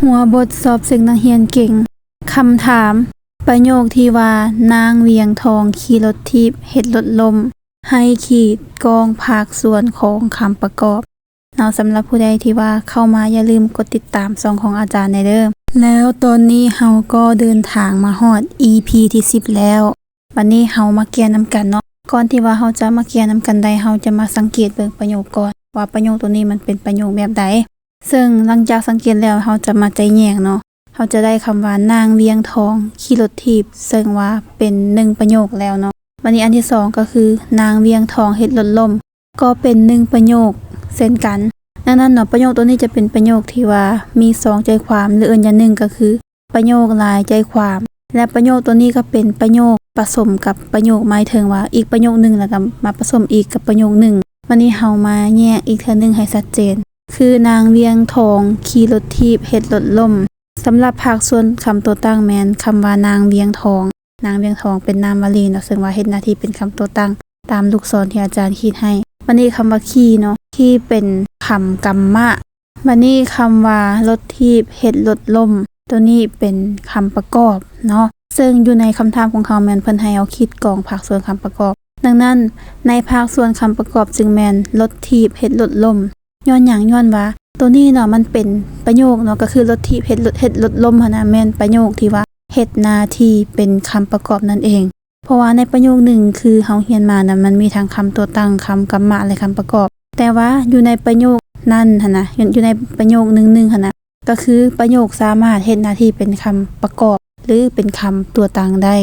ຫົວບົດສອບເສັງນັກຮຽນເກັ່ງ. ຄຳຖາມ, ປະໂຫຍກທີ່ວ່າ ນາງວຽງທອງຂີ່ລົດຖີບເຮັດລົດລົ້ມ ໃຫ້ຂີດກ້ອງພາກສ່ວນຂອງຄຳປະກອບເນາະ. ສຳລັບຜູ້ໃດທີ່ວ່າເຂົ້າມາ ຢ່າລືມກົດຕິດຕາມຊ່ອງຂອງອາຈານແດ່ເດີ. ແລ້ວຕອນນີ້ເຮົາກໍເດີນທາງມາຮອດ ອີພີ ທີ ສິບ ແລ້ວ. ບັດນີ້ເຮົາມາແກ້ນຳກັນເນາະ. ກ່ອນທີ່ວ່າເຮົາຈະມາແກ້ນຳກັນໄດ້ ເຮົາຈະມາສັງເກດເບິ່ງປະໂຫຍກກ່ອນ ວ່າປະໂຫຍກໂຕນີ້ມັນເປັນປະໂຫຍກແບບໃດ. ເຊິ່ງຫຼັງຈາກສັງເກດແລ້ວ ເຮົາຈະມາໄຕ່ແຍກເນາະ. ເຮົາຈະໄດ້ຄຳວ່າ ນາງວຽງທອງຂີ່ລົດຖີບ ເຊິ່ງວ່າເປັນໜຶ່ງປະໂຫຍກແລ້ວເນາະ. ບັດນີ້ອັນທີສອງກໍຄື ນາງວຽງທອງເຮັດລົດລົ້ມ ກໍເປັນໜຶ່ງປະໂຫຍກເຊັ່ນກັນ. ດັ່ງນັ້ນເນາະ ປະໂຫຍກໂຕນີ້ຈະເປັນປະໂຫຍກທີ່ວ່າມີສອງໃຈຄວາມ ຫຼື ເອີ້ນຢ່າງໜຶ່ງກໍຄື ປະໂຫຍກຫຼາຍໃຈຄວາມ ແລະ ປະໂຫຍກໂຕນີ້ກໍເປັນປະໂຫຍກປະສົມກັບປະໂຫຍກ ໝາຍເຖິງວ່າອີກປະໂຫຍກໜຶ່ງ ແລ້ວກໍມາປະສົມອີກກັບປະໂຫຍກໜຶ່ງ. ບັດນີ້ເຮົາມາແຍກອີກເທື່ອໜຶ່ງໃຫ້ຊັດເຈນ ຄື ນາງວຽງທອງຂີ່ລົດຖີບເຮັດລົດລົ້ມ. ສຳລັບພາກສ່ວນຄຳຕົວຕັ້ງແມ່ນຄຳວ່າ ນາງວຽງທອງ. ນາງວຽງທອງເປັນນາມວະລີເນາະ ເຊິ່ງວ່າເຮັດໜ້າທີ່ເປັນຄຳຕົວຕັ້ງຕາມລູກສອນທີ່ອາຈານຂີດໃຫ້. ບັດນີ້ຄຳວ່າຂີ່ເນາະ ຂີ່ເປັນຄຳກຳມະ. ບັດນີ້ຄຳວ່າລົດຖີບເຮັດລົດລົ້ມ ໂຕນີ້ເປັນຄຳປະກອບເນາະ ເຊິ່ງຢູ່ໃນຄຳຖາມຂອງເຮົາແມ່ນເພິ່ນໃຫ້ເຮົາຂີດກ້ອງພາກສ່ວນຄຳປະກອບ. ດັ່ງນັ້ນ ໃນພາກສ່ວນຄຳປະກອບຈຶ່ງແມ່ນລົດຖີບເຮັດລົດລົ້ມ. ຍ້ອນຫຍັງ? ຍ້ອນວ່າໂຕນີ້ເນາະ ມັນເປັນປະໂຫຍກເນາະ ກໍຄືລົດຖີບເຮັດລົດ ເຮັດລົດລົ້ມຫັ້ນນະ ແມ່ນປະໂຫຍກທີ່ວ່າເຮັດໜ້າທີ່ເປັນຄຳປະກອບນັ້ນເອງ. ເພາະວ່າໃນປະໂຫຍກໜຶ່ງ ຄືເຮົາຮຽນມານະ ມັນມີທັງຄຳຕົວຕັ້ງ, ຄຳກຳມະ ແລະ ຄຳປະກອບ. ແຕ່ວ່າຢູ່ໃນປະໂຫຍກນັ້ນຫັ້ນນະ ຢູ່ໃນປະໂຫຍກໜຶ່ງໆຫັ້ນນະ ກໍຄືປະໂຫຍກສາມາດເຮັດໜ້າທີ່ເປັນຄຳປະກອບ ຫຼື ເປັນຄຳຕົວຕັ້ງໄດ້.